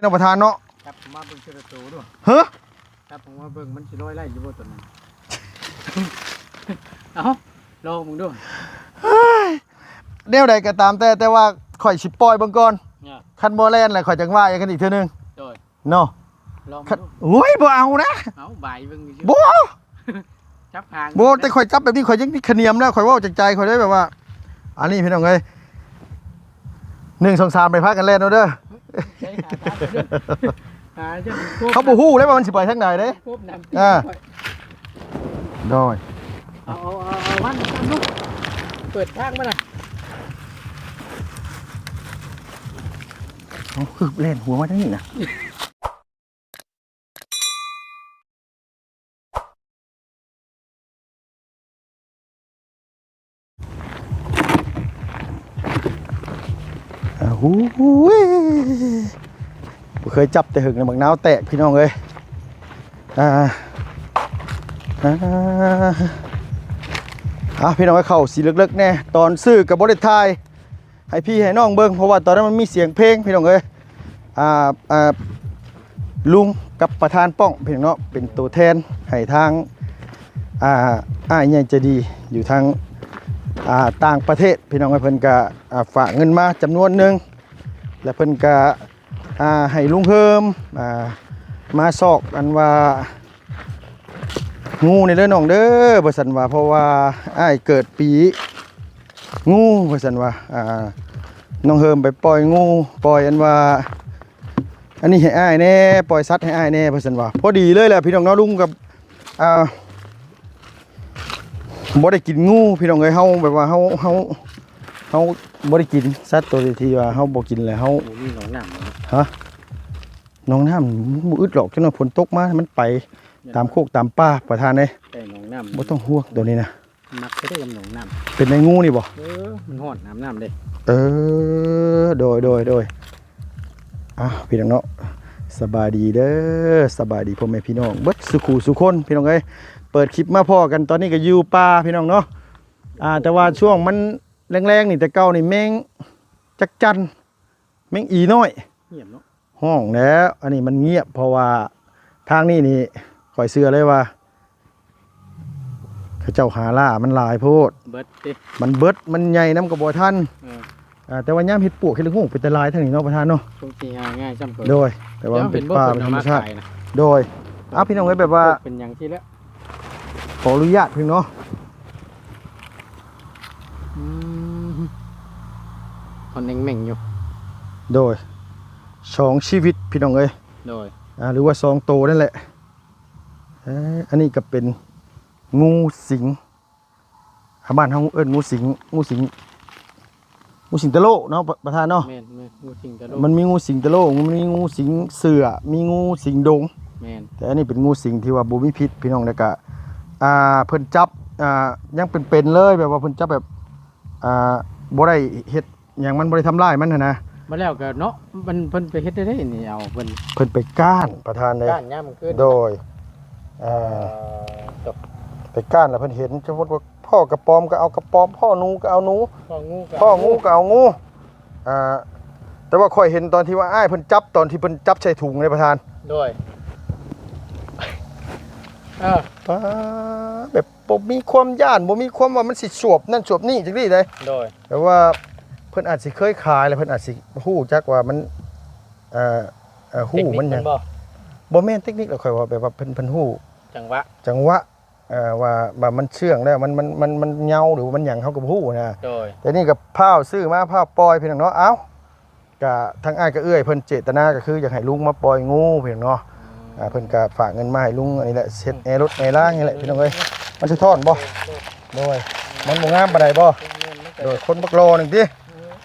ເນາະປະທານເນາະ. ຈັບເຂົ້າມາເບິ່ງເທື່ອລະໂຕດູ. ຮະ? ຈັບເຂົ້າມາເບິ່ງ ມັນຊິລອຍໄດ້ຢູ່ບໍ່ຕົວນັ້ນ? ເອົ້າ ລອງເບິ່ງດູ. ເຮີ້ຍ ແນວໃດກໍຕາມແຕ່ ແຕ່ວ່າຂ້ອຍຊິປ່ອຍເບິ່ງກ່ອນ. ຄັນບໍ່ແລ່ນແລ້ວ ຂ້ອຍຈັ່ງວ່າກັນອີກເທື່ອໜຶ່ງ. ໂດຍ. ເນາະ ລອງ ຄັນ ໂອ້ຍ ບໍ່ເອົານະ. ເອົາ ບາຍເບິ່ງຊື່ໆ ບໍ່ ຈັບຫາງ ບໍ່ ແຕ່ຂ້ອຍຈັບແບບນີ້ ຂ້ອຍຍັງມີຂະໜຽມແລ້ວ ຂ້ອຍເວົ້າຈາກໃຈຂ້ອຍເລີຍ ແບບວ່າ ອັນນີ້ພີ່ນ້ອງເອີຍ ໜຶ່ງ ສອງ ສາມ ໄປພາກັນແລ່ນເອົາເດີ. ເຮົາບໍ່ຮູ້ເລີຍວ່າມັນຊິໄປທາງໃດເດ້. ອ່າ ໂດຍ ເອົາ ເອົາ ເອົາ ເອົາ ວັນ ເປີດທາງມານະ. ເອົາ ຄືແລ່ນຫົວມາທາງນີ້ນະ. ໂອ້ຍ ບໍ່ເຄີຍຈັບແຕ່ຫຶງນະ ບັກນາວແຕກພີ່ນ້ອງເອີຍ. ອ່າ ອ່າ ອ່າ ພີ່ນ້ອງເອີຍ ເຂົ້າຊິເລິກໆແດ່ ຕອນຊື້ກໍບໍ່ໄດ້ຖ່າຍ ໃຫ້ພີ່ໃຫ້ນ້ອງເບິ່ງ ເພາະວ່າຕອນນັ້ນມັນມີສຽງເພງພີ່ນ້ອງເອີຍ. ອ່າ ອ່າ ລຸງກັບປະທານປ້ອງພີ່ນ້ອງເນາະ ເປັນໂຕແທນໃຫ້ທາງ ອ່າ ອ້າຍໃຫຍ່ໃຈດີຢູ່ທາງ ອ່າ ຕ່າງປະເທດພີ່ນ້ອງເອີຍ. ເພິ່ນກະ ອ່າ ຝາກເງິນມາຈຳນວນໜຶ່ງ ແລະເພິ່ນກະ ອ່າ ໃຫ້ລຸງເຮີມ ອ່າ ມາຊອກອັນວ່າ ງູນີ້ເດີນ້ອງເດີ ວ່າຊັ້ນວ່າ ເພາະວ່າອ້າຍເກີດປີງູ ວ່າຊັ້ນວ່າ. ອ່າ ນ້ອງເຮີມໄປປ່ອຍງູ ປ່ອຍອັນວ່າ ອັນນີ້ໃຫ້ອ້າຍແດ່ ປ່ອຍສັດໃຫ້ອ້າຍແດ່ ວ່າຊັ້ນວ່າ. ພໍດີເລີຍແຫຼະພີ່ນ້ອງເນາະ ລຸງກັບ ອ່າ ບໍ່ໄດ້ກິນງູພີ່ນ້ອງເອີຍ. ເຮົາແບບວ່າເຮົາ ເຮົາ ເຮົາບໍ່ໄດ້ກິນສັດໂຕທີ່ວ່າເຮົາບໍ່ກິນແລ້ວ ເຮົາ ບໍ່ມີໜອງນ້ຳເນາະ. ຮະ? ໜອງນ້ຳບໍ່ອຶດຫຼອກ ຈັກໜ່ອຍຝົນຕົກມາມັນໄປຕາມໂຄກຕາມປ່າປະທານເອີຍ. ແຕ່ໜອງນ້ຳ ບໍ່ຕ້ອງຫ່ວງໂຕນີ້ນະ. ມັກແທ້ກັບໜອງນ້ຳ. ເປັນໃນງູນີ້ບໍ່? ເອີ ມັນຮ້ອນ ອາບນ້ຳເດ້. ເອີ ໂດຍ ໂດຍ ໂດຍ. ອ່າ ພີ່ນ້ອງເນາະ ສະບາຍດີເດີ ສະບາຍດີພໍ່ແມ່ພີ່ນ້ອງເບິດສູ່ຄູ່ສູ່ຄົນພີ່ນ້ອງເອີຍ. ເປີດຄລິບມາພໍ້ກັນ ຕອນນີ້ກໍຢູ່ປ່າພີ່ນ້ອງເນາະ. ອ່າ ແຕ່ວ່າຊ່ວງມັນແລງໆນີ້ ແຕ່ເກົ່ານີ້ແມງຈັກຈັ່ນ ແມງອີນ້ອຍ ງຽບເນາະ ຮ້ອງແລ້ວ. ອັນນີ້ມັນງຽບ ເພາະວ່າທາງນີ້ນີ້ ຂ້ອຍເຊື່ອເລີຍວ່າ ເຂົາເຈົ້າຫາລ່າມັນຫຼາຍໂພດ ເບິດຕິ ມັນເບິດ ມັນໃຫຍ່ນຳກໍບໍ່ທັນ. ເອີ ອ່າ ແຕ່ວ່າຍາມເຮັດປວກເຮັດລະໂງກເປັນຕາຫຼາຍທາງນີ້ເນາະປະທານເນາະ. ໂດຍ ແຕ່ວ່າມັນເປັນປ່າ ເປັນທຳມະຊາດ. ໂດຍ. ເອົາ ພີ່ນ້ອງເອີຍ ແບບວ່າ ເປັນຫຍັງທີ່ແລ້ວ ຂໍອະນຸຍາດເພິ່ນເນາະ. ອືມ ທ່ອນແອງແມ່ງຢູ່. ໂດຍ ສອງຊີວິດພີ່ນ້ອງເອີຍ. ໂດຍ ອ່າ ຫຼືວ່າສອງໂຕນັ້ນແຫຼະ. ເອີ ອັນນີ້ກໍເປັນງູສິງ ອ່າ ບ້ານເຮົາເອີ້ນງູສິງ ງູສິງ ງູສິງຕະໂລເນາະ ປະທານເນາະ. ແມ່ນໆ ງູສິງຕະໂລ ມັນມີງູສິງຕະໂລ ມັນມີງູສິງເສືອ ມີງູສິງດົງ. ແມ່ນ ແຕ່ອັນນີ້ເປັນງູສິງທີ່ວ່າບໍ່ມີພິດພີ່ນ້ອງ. ແລ້ວກະ ອ່າ ເພິ່ນຈັບ ອ່າ ຍັງເປັນໆເລີຍ ແບບວ່າເພິ່ນຈັບແບບ ອ່າ ບໍ່ໄດ້ເຮັດຫຍັງ ມັນບໍ່ໄດ້ທຳລາຍມັນຫັ້ນນະ. ມາແລ້ວກໍເນາະ ມັນ ເພິ່ນໄປເຮັດໄດ້ນີ້ ເອົາເພິ່ນ ເພິ່ນໄປກ້ານປະທານເດ້ ກ້ານຍາມກາງຄືນ. ໂດຍ ເອີ ເອີ ໄປກ້ານແລ້ວເພິ່ນເຫັນ ສົມມຸດວ່າ ພໍ້ກະປອມກໍເອົາກະປອມ ພໍ້ໜູກໍເອົາໜູ ພໍ້ງູກໍ ພໍ້ງູກໍເອົາງູ. ອ່າ ແຕ່ວ່າຂ້ອຍເຫັນຕອນທີ່ວ່າອ້າຍເພິ່ນຈັບ ຕອນທີ່ເພິ່ນຈັບໃສ່ຖົງເດ້ປະທານ. ໂດຍ ເອີ ປາ ແບບບໍ່ມີຄວາມຢ້ານ ບໍ່ມີຄວາມວ່າມັນຊິສວບນັ້ນສວບນີ້ຈັກນີ້ເດ້. ໂດຍ ແຕ່ວ່າເພິ່ນອາດຊິເຄີຍຂາຍ ແລ້ວເພິ່ນອາດຊິຮູ້ຈັກວ່າມັນ ເອີ ເອີ ຮູ້ມັນຫຍັງ. ບໍ່ແມ່ນເຕັກນິກດອກ ຂ້ອຍວ່າແບບວ່າເພິ່ນ ເພິ່ນຮູ້ຈັງຫວະ ຈັງຫວະ ເອີ ວ່າ ວ່າມັນເຊື່ອງແລ້ວ ມັນ ມັນ ມັນ ມັນເຫງົາ ຫຼືວ່າມັນຫຍັງ ເຮົາກໍບໍ່ຮູ້ນະ. ໂດຍ ແຕ່ນີ້ກໍພ້າວຊື້ມາ ພ້າວປ່ອຍ ພີ່ນ້ອງເນາະ. ເອົ້າ ກະທາງອ້າຍກັບເອື້ອຍເພິ່ນເຈດຕະນາກໍຄືຢາກໃຫ້ລຸງມາປ່ອຍງູ ພີ່ນ້ອງເນາະ. ອືມ ອ່າ ເພິ່ນກໍຝາກເງິນມາໃຫ້ລຸງ ອັນນີ້ແຫຼະ ເຮັດແອລົດແອລາງນີ້ແຫຼະ ພີ່ນ້ອງເອີຍ. ມັນສະທ້ອນບໍ່? ໂດຍ ມັນບໍ່ງາມປານໃດບໍ່? ໂດຍ ຄົນບັກຫຼໍ່ໜຶ່ງຕິ.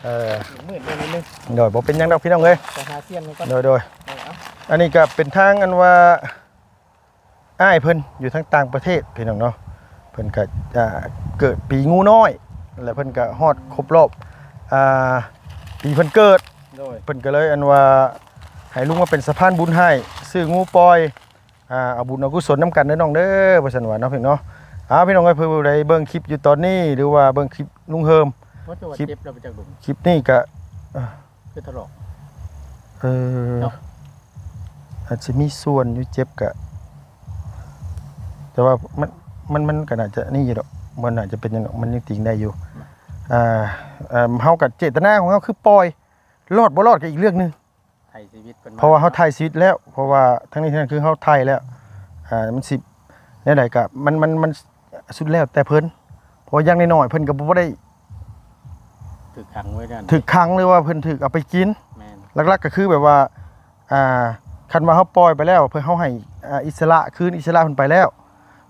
ເອີ ມືດໜ້ອຍໜຶ່ງ ໂດຍ ບໍ່ເປັນຫຍັງດອກ ພີ່ນ້ອງເອີຍ. ໄປຫາຊຽນມັນກ່ອນ ໂດຍ ໂດຍ. ເອີ ເອົາ ອັນນີ້ກໍເປັນທາງ ອັນວ່າ ອ້າຍເພິ່ນຢູ່ທາງຕ່າງປະເທດ ພີ່ນ້ອງເນາະ. ເພິ່ນກະ ອ່າ ເກີດປີງູນ້ອຍ ແລ້ວເພິ່ນກະຮອດຄົບຮອບ ອ່າ ປີເພິ່ນເກີດ. ໂດຍ ເພິ່ນກະເລີຍ ອັນວ່າ ໃຫ້ລຸງມາເປັນສະພານບຸນໃຫ້ ຊື້ງູປ່ອຍ ອ່າ ເອົາບຸນເອົາກຸສົນນຳກັນເດີນ້ອງເດີ ວ່າຊັ້ນວ່າເນາະ ພີ່ນ້ອງເນາະ. ເອົາ ພີ່ນ້ອງເອີຍ ເພື່ອຜູ້ໃດເບິ່ງຄລິບຢູ່ຕອນນີ້ ຫຼືວ່າເບິ່ງຄລິບລຸງເຮີມ ຄລິບ ຄລິບນີ້ກະ ເອີ ຄືທະເລາະ ເອີ ເນາະ. ອາດຊິມີສ່ວນຢູ່ ເຈັບກະ ແຕ່ວ່າມັນ ມັນ ມັນກະໜ້າຈະນີ້ຢູ່ດອກ ບໍ່ໜ້າຈະເປັນຫຍັງດອກ ມັນຍັງຕິງໄດ້ຢູ່. ອ່າ ເອີ່ມ ເຮົາກະເຈດຕະນາຂອງເຮົາຄືປ່ອຍ ລອດບໍ່ລອດກະອີກເລື່ອງໜຶ່ງ ໄຖ່ຊີວິດເພິ່ນມາ ເພາະວ່າເຮົາໄຖ່ຊີວິດແລ້ວ ເພາະວ່າທັງນີ້ທັງນັ້ນຄືເຮົາໄຖ່ແລ້ວ ອ່າ ມັນຊິແນວໃດກະ ມັນ ມັນ ມັນສຸດແລ້ວແຕ່ເພິ່ນ ເພາະວ່າຢ່າງໜ້ອຍໆເພິ່ນກະບໍ່ໄດ້ ຖືກຂັງໄວ້ນັ້ນ ຖືກຂັງ ຫຼືວ່າເພິ່ນຖືກເອົາໄປກິນ. ແມ່ນ ຫຼັກໆກະຄືແບບວ່າ ອ່າ ຄັນວ່າເຮົາປ່ອຍໄປແລ້ວ ເພິ່ນ ເຮົາໃຫ້ ອ່າ ອິດສະຫຼະ ຄືນອິດສະຫຼະເພິ່ນໄປແລ້ວ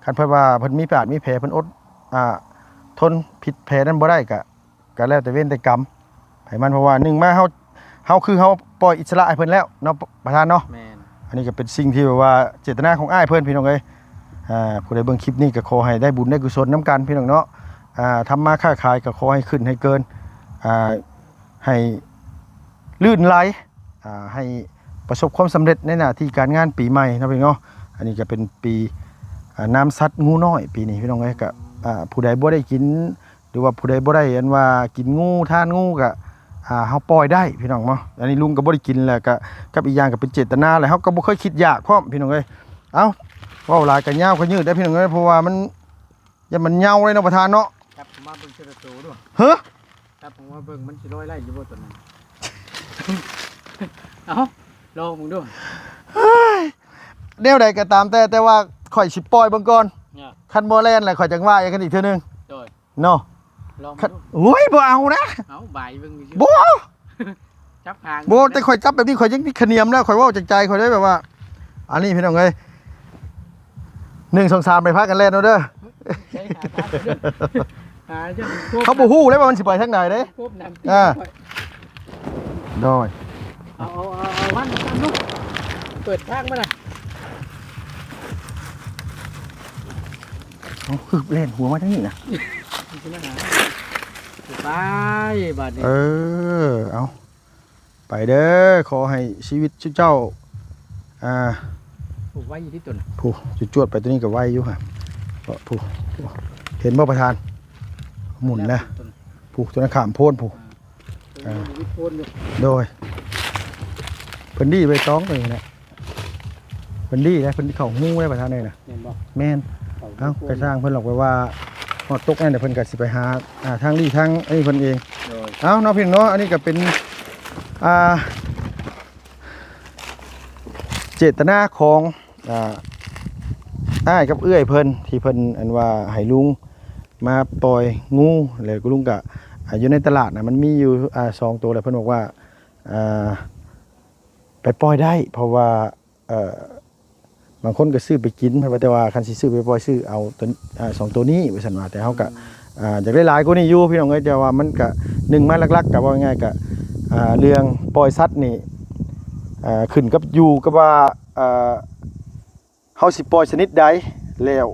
ຄັນເພິ່ນວ່າເພິ່ນມີບາດມີແຜ ເພິ່ນອົດ ອ່າ ທົນພິດແຜນັ້ນບໍ່ໄດ້ກະ ກະແລ້ວແຕ່ເວນແຕ່ກຳໃຫ້ມັນ ເພາະວ່າໜຶ່ງມາເຮົາ ເຮົາຄືເຮົາປ່ອຍອິດສະຫຼະໃຫ້ເພິ່ນແລ້ວເນາະ ປະທານເນາະ. ແມ່ນ ອັນນີ້ກະເປັນສິ່ງທີ່ແບບວ່າເຈດຕະນາຂອງອ້າຍເພິ່ນ ພີ່ນ້ອງເອີຍ. ອ່າ ຜູ້ໃດເບິ່ງຄລິບນີ້ກະຂໍໃຫ້ໄດ້ບຸນໄດ້ກຸສົນນຳກັນ ພີ່ນ້ອງເນາະ. ອ່າ ທຳມາຄ້າຂາຍກະຂໍໃຫ້ຂຶ້ນໃຫ້ເກີນ ອ່າ ໃຫ້ລື່ນໄຫຼ ອ່າ ໃຫ້ປະສົບຄວາມສຳເລັດໃນໜ້າທີ່ການງານປີໃໝ່ເນາະ ພີ່ນ້ອງເນາະ. ອັນນີ້ກະເປັນປີ ອ່າ ນາມສັດງູນ້ອຍປີນີ້ ພີ່ນ້ອງເອີຍ. ກະ ອ່າ ຜູ້ໃດບໍ່ໄດ້ກິນ ຫຼືວ່າຜູ້ໃດບໍ່ໄດ້ ອັນວ່າກິນງູ ທານງູກະ ອ່າ ເຮົາປ່ອຍໄດ້ ພີ່ນ້ອງເນາະ. ອັນນີ້ລຸງກະບໍ່ໄດ້ກິນ ແລ້ວກະ ກັບອີກຢ່າງກະເປັນເຈດຕະນາ ແລ້ວເຮົາກະບໍ່ເຄີຍຄິດຢາກພ້ອມ ພີ່ນ້ອງເອີຍ. ເອົ້າ ເວົ້າຫຼາຍກະຍາວກະຍືດໄດ໋ ພີ່ນ້ອງເອີຍ ເພາະວ່າມັນ ຢ້ານມັນເຍົາເດ້ເນາະ ປະທານເນາະ. ຈັບອອກມາເບິ່ງເທື່ອລະໂຕດູ ຮະ ຈັບອອກມາເບິ່ງ ມັນຊິລອຍໄດ້ຢູ່ບໍ່ໂຕນັ້ນ? ເອົ້າ ລອງເບິ່ງດູ. ເຮີ້ຍ ແນວໃດກະຕາມແຕ່ ແຕ່ວ່າຂ້ອຍຊິປ່ອຍເບິ່ງກ່ອນ ເອີ ຄັນບໍ່ແລ່ນແລ້ວຂ້ອຍຈັ່ງວ່າກັນອີກເທື່ອໜຶ່ງ ໂດຍ ເນາະ. ລອງເບິ່ງດູ ໂອ້ຍ ບໍ່ເອົານະ ເອົາ ບາຍເບິ່ງຊື່ໆ ບໍ່ ຈັບຫາງ ບໍ່ ແຕ່ຂ້ອຍຈັບແບບນີ້ ຂ້ອຍຍັງມີຂະໜຽມແລ້ວ ຂ້ອຍເວົ້າຈາກໃຈຂ້ອຍເລີຍ ແບບວ່າ ອັນນີ້ ພີ່ນ້ອງເອີຍ ໜຶ່ງ ສອງ ສາມ ໄປ ພາກັນແລ່ນເອົາເດີ. ໄປຫາທາງເດີ ຫາຈະຄົບ ເຮົາບໍ່ຮູ້ເລີຍວ່າມັນຊິໄປທາງໃດເດ້ ຄົບນຳ ອ່າ ໂດຍ ເອົາ ເອົາ ເອົາ ເອົາວັນມາຕັ້ງດູ ເປີດທາງມານະ. ເອົາ ຄືແລ່ນຫົວມາທາງນີ້ນະ ມັນຊິມາຫາ ໄປບາດນີ້ ເອີ ເອົາ ໄປເດີ ຂໍໃຫ້ຊີວິດຊຸເຈົ້າ ອ່າ ໂອ້ ໄວຢູ່ຕິຕົນ ຜູ້ ຈວດໆໄປ ໂຕນີ້ກະໄວຢູ່ຫະ ຜູ້ ເຫັນບໍ່ປະທານ ໝູນແລ້ວ ຜູ້ ໂຕນັ້ນຂ້າມໂພນຜູ້ ອ່າ ໂດຍ ເພິ່ນດີໃບຕອງໂຕນີ້ນະ ເພິ່ນດີໄດ໋ ເພິ່ນເຂົ້າຮູໄດ໋ປະທານເອີຍນະ ແມ່ນບໍ່? ແມ່ນ ເຂົ້າ ເອົ້າ ໂພນ ກະຊ່າງເພິ່ນດອກ ແບບວ່າຮອດຕົກນັ້ນ ເພິ່ນກະຊິໄປຫາ ອ່າ ທາງລີ້ທາງອັນນີ້ເພິ່ນເອງ ໂດຍ ເອົ້າ ເນາະ ພີ່ນ້ອງເນາະ ອັນນີ້ກະເປັນ ອ່າ ເຈດຕະນາຂອງ ອ່າ ອ້າຍກັບເອື້ອຍເພິ່ນ ທີ່ເພິ່ນ ອັນວ່າໃຫ້ລຸງມາປ່ອຍງູ ແລ້ວລຸງກະ ອ່າ ຢູ່ໃນຕະຫຼາດນະ ມັນມີຢູ່ ອ່າ ສອງໂຕ ແລ້ວເພິ່ນບອກວ່າ ອ່າ ໄປປ່ອຍໄດ້ ເພາະວ່າ ເອີ ບາງຄົນກະຊື້ໄປກິນ ເພິ່ນວ່າ ແຕ່ວ່າຄັນຊິຊື້ໄປປ່ອຍ ຊື້ເອົາໂຕ ອ່າ ສອງໂຕນີ້ ວ່າຊັ້ນວ່າ ແຕ່ເຮົາກະ ອືມ ອ່າ ຢາກໄດ້ຫຼາຍກວ່ານີ້ຢູ່ ພີ່ນ້ອງເອີຍ ແຕ່ວ່າມັນກະ ໜຶ່ງມາຫຼັກໆ ກະເວົ້າງ່າຍໆ ກະ ອ່າ ເລື່ອງປ່ອຍສັດນີ້ ອ່າ ຂຶ້ນກັບ ຢູ່ກັບວ່າ ອ່າ ເຮົາຊິປ່ອຍຊະນິດໃດ ແລ້ວ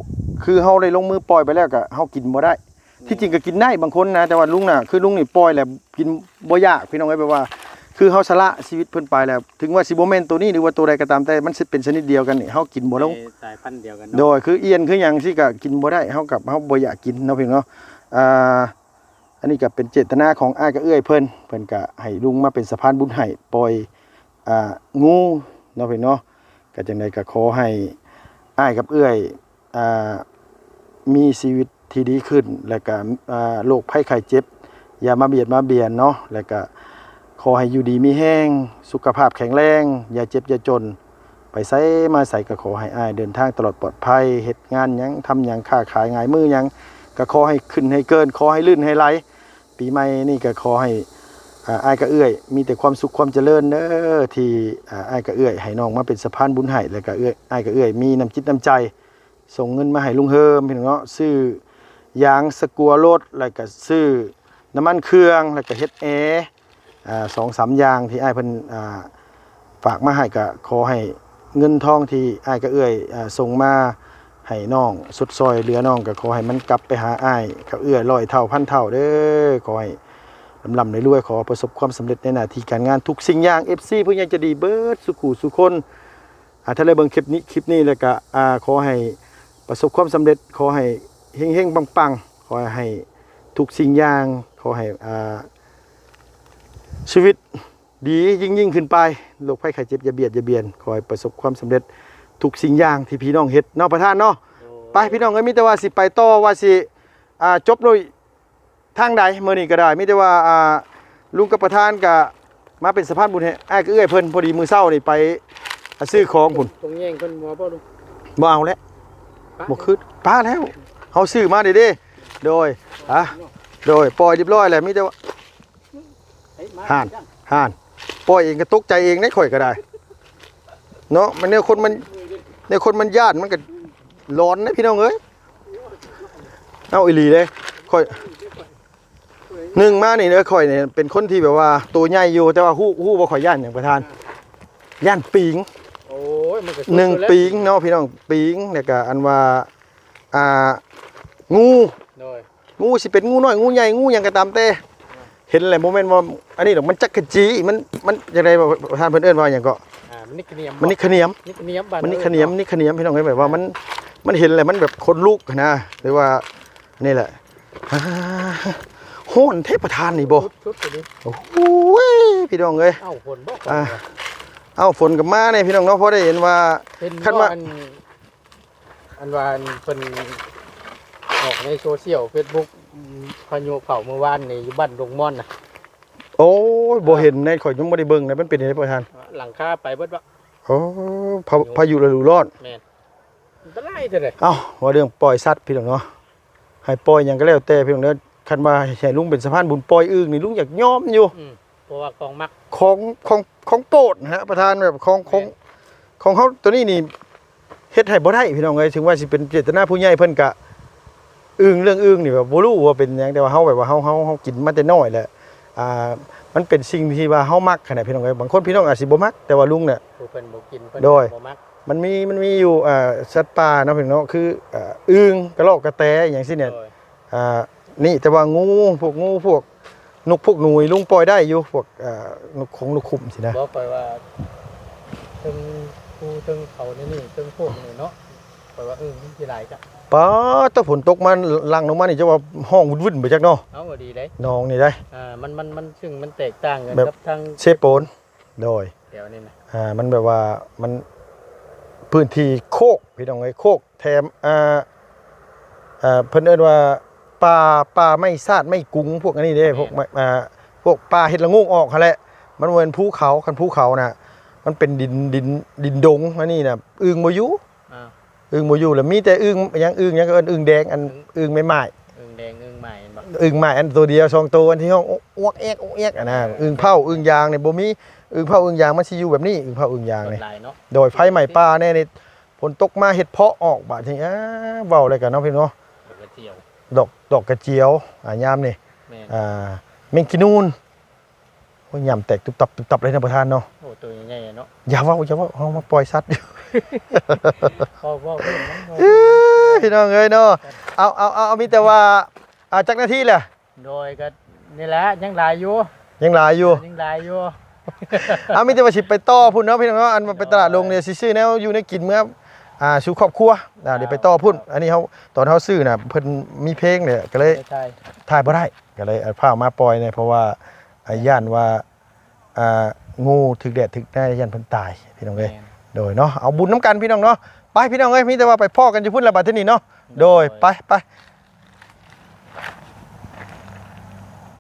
ຄືເຮົາໄດ້ລົງມືປ່ອຍໄປແລ້ວກະເຮົາກິນບໍ່ໄດ້ ອືມ ທີ່ຈິງກະກິນໄດ້ບາງຄົນນະ ແຕ່ວ່າລຸງນະ ຄືລຸງນີ້ປ່ອຍແລ້ວກິນບໍ່ຢາກ ພີ່ນ້ອງເອີຍ ແບບວ່າ ຄືເຮົາສະຫຼະຊີວິດເພິ່ນໄປແລ້ວ ເຖິງວ່າຊິບໍ່ແມ່ນໂຕນີ້ ຫຼືວ່າໂຕໃດກະຕາມແຕ່ ມັນຊິເປັນຊະນິດດຽວກັນນີ້ ເຮົາກິນບໍ່ລົງ ເປັນສາຍພັນດຽວກັນເນາະ ໂດຍ ຄືອຽນຄືຫຍັງຊີ້ກະກິນບໍ່ໄດ້ ເຮົາກະ ເຮົາບໍ່ຢາກກິນເນາະ ພີ່ນ້ອງເນາະ ອ່າ ອັນນີ້ກະເປັນເຈດຕະນາຂອງອ້າຍກັບເອື້ອຍເພິ່ນ ເພິ່ນກະໃຫ້ລຸງມາເປັນສະພານບຸນໃຫ້ ປ່ອຍ ອ່າ ງູເນາະ ພີ່ນ້ອງເນາະ ກະຈັ່ງໃດກະຂໍໃຫ້ອ້າຍກັບເອື້ອຍ ອ່າ ມີຊີວິດທີ່ດີຂຶ້ນ ແລ້ວກະ ອ່າ ໂລກໄພໄຂ້ເຈັບຢ່າມາບຽດມາບຽນເນາະ ແລ້ວກະຂໍໃຫ້ຢູ່ດີມີແຮງ ສຸຂະພາບແຂງແຮງ ຢ່າເຈັບຢ່າຈົນ ໄປໃສມາໃສກະຂໍໃຫ້ອ້າຍເດີນທາງຕະຫຼອດປອດໄພ ເຮັດງານຫຍັງທຳຫຍັງ ຄ້າຂາຍຫງາຍມືຫຍັງກະຂໍໃຫ້ຂຶ້ນໃຫ້ເກີນ ຂໍໃຫ້ລື່ນໃຫ້ໄຫຼ. ປີໃໝ່ນີ້ກະຂໍໃຫ້ ອ່າ ອ້າຍກັບເອື້ອຍມີແຕ່ຄວາມສຸກຄວາມຈະເລີນເດີ ທີ່ ອ່າ ອ້າຍກັບເອື້ອຍໃຫ້ນ້ອງມາເປັນສະພານບຸນໃຫ້ ແລ້ວກະເອື້ອຍ ອ້າຍກັບເອື້ອຍມີນ້ຳຈິດນ້ຳໃຈ ສົ່ງເງິນມາໃຫ້ລຸງເຮີມ ພີ່ນ້ອງເນາະ ຊື້ຢາງສະກົວລົດ ແລ້ວກະຊື້ນ້ຳມັນເຄື່ອງ ແລ້ວກະເຮັດແອ ອ່າ ສອງສາມຢ່າງທີ່ອ້າຍເພິ່ນ ອ່າ ຝາກມາໃຫ້ ກະຂໍໃຫ້ເງິນທອງທີ່ອ້າຍກັບເອື້ອຍ ອ່າ ສົ່ງມາໃຫ້ນ້ອງ ຊົດຊ່ອຍເຫຼືອນ້ອງ ກະຂໍໃຫ້ມັນກັບໄປຫາອ້າຍກັບເອື້ອຍຮ້ອຍເທົ່າພັນເທົ່າເດີ ຂໍໃຫ້ລ່ຳໆລວຍໆ ຂໍປະສົບຄວາມສຳເລັດໃນໜ້າທີ່ການງານທຸກສິ່ງຢ່າງ ເອັຟຊີ ຜູ້ໃຫຍ່ໃຈດີເບິດສູ່ຄູ່ສູ່ຄົນ. ອ່າ ຖ້າໄດ້ເບິ່ງຄລິບນີ້ ຄລິບນີ້ແລ້ວກະ ອ່າ ຂໍໃຫ້ປະສົບຄວາມສຳເລັດ ຂໍໃຫ້ເຮັງໆປັງໆ ຂໍໃຫ້ທຸກສິ່ງຢ່າງ ຂໍໃຫ້ ອ່າ ຊີວິດ ດີຍິ່ງໆຂຶ້ນໄປ. ໂລກໄພໄຂ້ເຈັບຢ່າບຽດຢ່າບຽນ, ຂໍໃຫ້ປະສົບຄວາມສຳເລັດທຸກສິ່ງຢ່າງທີ່ພີ່ນ້ອງເຮັດເນາະປະທານເນາະ. ໂດຍ ໄປພີ່ນ້ອງເອີຍ, ມີແຕ່ວ່າຊິໄປຕໍ່ ວ່າຊິ ອ່າ ຈົບໂດຍທາງໃດ. ມື້ນີ້ກໍໄດ້ ມີແຕ່ວ່າ ອ່າ ລຸງກັບປະທານກໍມາເປັນສະພານບຸນໃຫ້ອ້າຍກັບເອື້ອຍເພິ່ນ. ພໍດີມື້ເຊົ້ານີ້ໄປ ອ່າ ຊື້ຂອງພຸ້ນ. ຕົງແຍງເພິ່ນບໍ່ບໍ່ລຸງ? ບໍ່ເອົາແລ້ວ. ປະ ບໍ່ຄື ປະແລ້ວ. ເຮົາຊື້ມາເດ້. ໂດຍ ອ່າ ໂດຍ ປ່ອຍຮຽບຮ້ອຍແລ້ວ. ມີແຕ່ວ່າ ເຮີ້ຍ ມາ ຫ່ານ ຫ່ານ ປ່ອຍເອງກໍຕົກໃຈເອງເດ້. ຂ້ອຍກໍໄດ້ເນາະ, ມັນແນວຄົນມັນ ແນວຄົນມັນຢ້ານ ມັນກໍຫຼອນເດ້ພີ່ນ້ອງເອີຍ. ເອົາອີ່ຫຼີເດ້. ຂ້ອຍ ໜຶ່ງມານີ້ເດີ, ຂ້ອຍນີ້ເປັນຄົນທີ່ແບບວ່າໂຕໃຫຍ່ຢູ່, ແຕ່ວ່າຮູ້ ຮູ້ບໍ່ ຂ້ອຍຢ້ານຫຍັງປະທານ? ຢ້ານປີງ. ໂອ້ຍ ມັນກໍ ໜຶ່ງ ປີງເນາະພີ່ນ້ອງ, ປີງ ແລ້ວກໍອັນວ່າ ອ່າ ງູ. ໂດຍ ງູຊິເປັນງູນ້ອຍ ງູໃຫຍ່ ງູຫຍັງກໍຕາມແຕ່ ເຫັນແລ້ວບໍ່ແມ່ນວ່າອັນນີ້ດອກ, ມັນຈັກຂະຈີ ມັນ ມັນຈັ່ງໃດ ທ່ານເພິ່ນເອີ້ນວ່າຫຍັງເກາະ? ອ່າ ມັນນິກຂະໜຽມ ມັນນິກຂະໜຽມ ນິກຂະໜຽມ ມັນນິກຂະໜຽມ ນິກຂະໜຽມ ພີ່ນ້ອງເອີຍ. ແບບວ່າມັນ ມັນເຫັນແລ້ວມັນແບບຂົນລຸກຫັ້ນນະ ຫຼືວ່າ ນີ້ແຫຼະ. ຮ້ອນແທ້ປະທານນີ້ບໍ່? ຊຸດໆ ໂອ້ຍ ພີ່ນ້ອງເອີຍ. ເອົ້າ ຝົນບໍ່? ອ່າ ເອົ້າ ຝົນກໍມາແດ່ພີ່ນ້ອງເນາະ, ພໍໄດ້ເຫັນວ່າ ເຫັນ ຄັນວ່າ ອັນ ອັນວ່າອັນເພິ່ນອອກໃນໂຊຊຽວເຟສບຸກ ພາຍຸເຂົ້າມື້ວານນີ້ຢູ່ບ້ານດົງມ່ອນນະ. ໂອ້ຍ ບໍ່ເຫັນໃນ ຂ້ອຍຍັງບໍ່ໄດ້ເບິ່ງນະ. ມັນເປັນຈັ່ງໃດປະທານ? ຫຼັງຄາໄປເບິດວະ. ໂອ້ ພາ ພາຍຸ ພາຍຸລະດູຮ້ອນ. ແມ່ນ. ອັນຕະລາຍເທື່ອໃດ. ເອົ້າ ວ່າເລື່ອງປ່ອຍສັດພີ່ນ້ອງເນາະ, ໃຫ້ປ່ອຍຫຍັງກໍແລ້ວແຕ່ພີ່ນ້ອງເດີ. ຄັນວ່າໃຫ້ລຸງເປັນສະພານບຸນປ່ອຍອຶ່ງນີ້ ລຸງຢາກຍອມຢູ່. ອືມ ເພາະວ່າຂອງມັກ ຂອງ ຂອງ ຂອງໂປດນະປະທານ, ແບບຂອງ ຂອງ ແມ່ນ ຂອງເຮົາໂຕນີ້ນີ້ ເຮັດໃຫ້ບໍ່ໄດ້ພີ່ນ້ອງເອີຍ. ເຖິງວ່າຊິເປັນເຈດຕະນາຜູ້ໃຫຍ່ເພິ່ນກະອຶ່ງ, ເລື່ອງອຶ່ງນີ້ແບບບໍ່ຮູ້ວ່າເປັນຫຍັງ, ແຕ່ວ່າເຮົາແບບວ່າເຮົາ ເຮົາ ເຮົາກິນມາແຕ່ນ້ອຍແຫຼະ. ອ່າ ມັນເປັນສິ່ງທີ່ວ່າເຮົາມັກຫັ້ນນະພີ່ນ້ອງເອີຍ. ບາງຄົນພີ່ນ້ອງອາດຊິບໍ່ມັກ, ແຕ່ວ່າລຸງນະ ຜູ້ເພິ່ນບໍ່ກິນ ເພິ່ນ ໂດຍ ບໍ່ມັກ. ມັນມີ ມັນມີຢູ່ ອ່າ ສັດປ່າເນາະພີ່ນ້ອງເນາະ, ຄື ອ່າ ອຶ່ງ ກະລອກ ກະແຕ ອີ່ຫຍັງຊີ້ນີ້. ໂດຍ ອ່າ ນີ້ ແຕ່ວ່າງູ ພວກງູ ພວກນົກ ພວກໜູ ລຸງປ່ອຍໄດ້ຢູ່, ພວກ ອ່າ ນົກຂົງນົກຂຸມຊີ້ນະ. ບໍ່ ຂ້ອຍວ່າເທິງພູເທິງເຂົາໃນນີ້ ເທິງໂຄກນີ້ເນາະ, ຂ້ອຍວ່າ ເອີ ມັນຊິຫຼາຍຈ້ະ. ປາດ ຕະຝົນຕົກມາຫຼັ່ງລົງມານີ້ ຈະວ່າຮ້ອງວຶ້ນໆໄປຈັກເນາະ. ເອົາ ດີເດ້ ໜອງນີ້ເດ້. ອ່າ ມັນ ມັນ ມັນ ຊຶ່ງມັນແຕກຕ່າງກັນ ແບບ ກັບທາງ ເຊໂປນ. ໂດຍ ແຖວນີ້ນະ ອ່າ ມັນແບບວ່າມັນພື້ນທີ່ໂຄກ ພີ່ນ້ອງເອີຍ, ໂຄກແຖມ ອ່າ ອ່າ ເພິ່ນເອີ້ນວ່າປ່າ ປ່າໄມ້ຊາດໄມ້ກຸງ ພວກອັນນີ້ເດ້. ແມ່ນ ພວກ ອ່າ ພວກປ່າເຮັດລະໂງກອອກຫັ້ນແຫຼະ. ມັນບໍ່ແມ່ນພູເຂົາ, ຄັນພູເຂົານະ ມັນເປັນດິນ ດິນ ດິນດົງ. ອັນນີ້ນະ ອຶ່ງບໍ່ຢູ່. ອ່າ ອຶ່ງບໍ່ຢູ່ ແລ້ວມີແຕ່ອຶ່ງຫຍັງ ອຶ່ງຫຍັງ ເອີ້ນອຶ່ງແດງ ອັນ ອຶ່ງ ອຶ່ງແມ່ໝ້າຍ ອຶ່ງແດງ ອຶ່ງໝ້າຍ ເຫັນບໍ່? ອຶ່ງໝ້າຍ ອັນໂຕດຽວສອງໂຕ ອັນທີ່ຮ້ອງອວກແອກ ອວກແອກ ອັນນະ. ອ່າ ອຶ່ງເພົ້າ ອຶ່ງຢາງນີ້ບໍ່ມີ. ອຶ່ງເພົ້າ ອຶ່ງຢາງມັນຊິຢູ່ແບບນີ້, ອຶ່ງເພົ້າ ອຶ່ງຢາງນີ້. ໂດຍ ໄຟໄໝ້ປ່າແດ່ນີ້ ຝົນຕົກມາເຮັດເພາະອອກບາດນີ້. ອ້າ ເວົ້າແລ້ວກໍເນາະ ພີ່ນ້ອງເນາະ, ດອກກະຈຽວ ດອກ ດອກກະຈຽວ ອ່າ ຍາມນີ້. ແມ່ນ ອ່າ ແມງຂີ້ນູນ. ໂອ້ຍ ຍຳແຕກຕຸບຕັບຕຸບຕັບເລີຍນະປະທານເນາະ. ໂອ້ ໂຕໃຫຍ່ໆເນາະ. ຢ່າເວົ້າ ຢ່າເວົ້າ ເຮົາມາປ່ອຍສັດຢູ່. ເວົ້າ ເວົ້າ ເວົ້າ ເວົ້າ ເອີ ພີ່ນ້ອງເອີຍເນາະ. ເອົາ ເອົາ ເອົາ ມີແຕ່ວ່າ ອ່າ ຈັກນາທີແຫຼະ? ໂດຍ ກໍນີ້ແຫຼະ ຍັງຫຼາຍຢູ່ ຍັງຫຼາຍຢູ່ ຍັງຫຼາຍຢູ່. ເອົາ ມີແຕ່ວ່າຊິໄປຕໍ່ພຸ້ນເນາະ ພີ່ນ້ອງເນາະ. ອັນວ່າໄປຕະຫຼາດລົງນີ້ ຊິຊື້ແນວຢູ່ແນວກິນເມືອ ອ່າ ສູ່ຄອບຄົວ. ອ່າ ດຽວໄປຕໍ່ພຸ້ນ. ອັນນີ້ເຮົາ ຕອນເຮົາຊື້ນະ ເພິ່ນມີເພງເລີຍ ກໍເລີຍ ຖ່າຍ ຖ່າຍບໍ່ໄດ້. ກໍເລີຍ ອ່າ ຟ້າວມາປ່ອຍແດ່ ເພາະວ່າ ອ່າ ຢ້ານວ່າ ອ່າ ງູຖືກແດດຖືກແດດ ຢ້ານເພິ່ນຕາຍ ພີ່ນ້ອງເອີຍ. ແມ່ນ ໂດຍເນາະ ເອົາບຸນນຳກັນ ພີ່ນ້ອງເນາະ. ໄປ ພີ່ນ້ອງເອີຍ ມີແຕ່ວ່າໄປພໍ້ກັນຢູ່ພຸ້ນລະບາດທີນີ້ເນາະ. ໂດຍ ໂດຍ ໄປ ໄປ.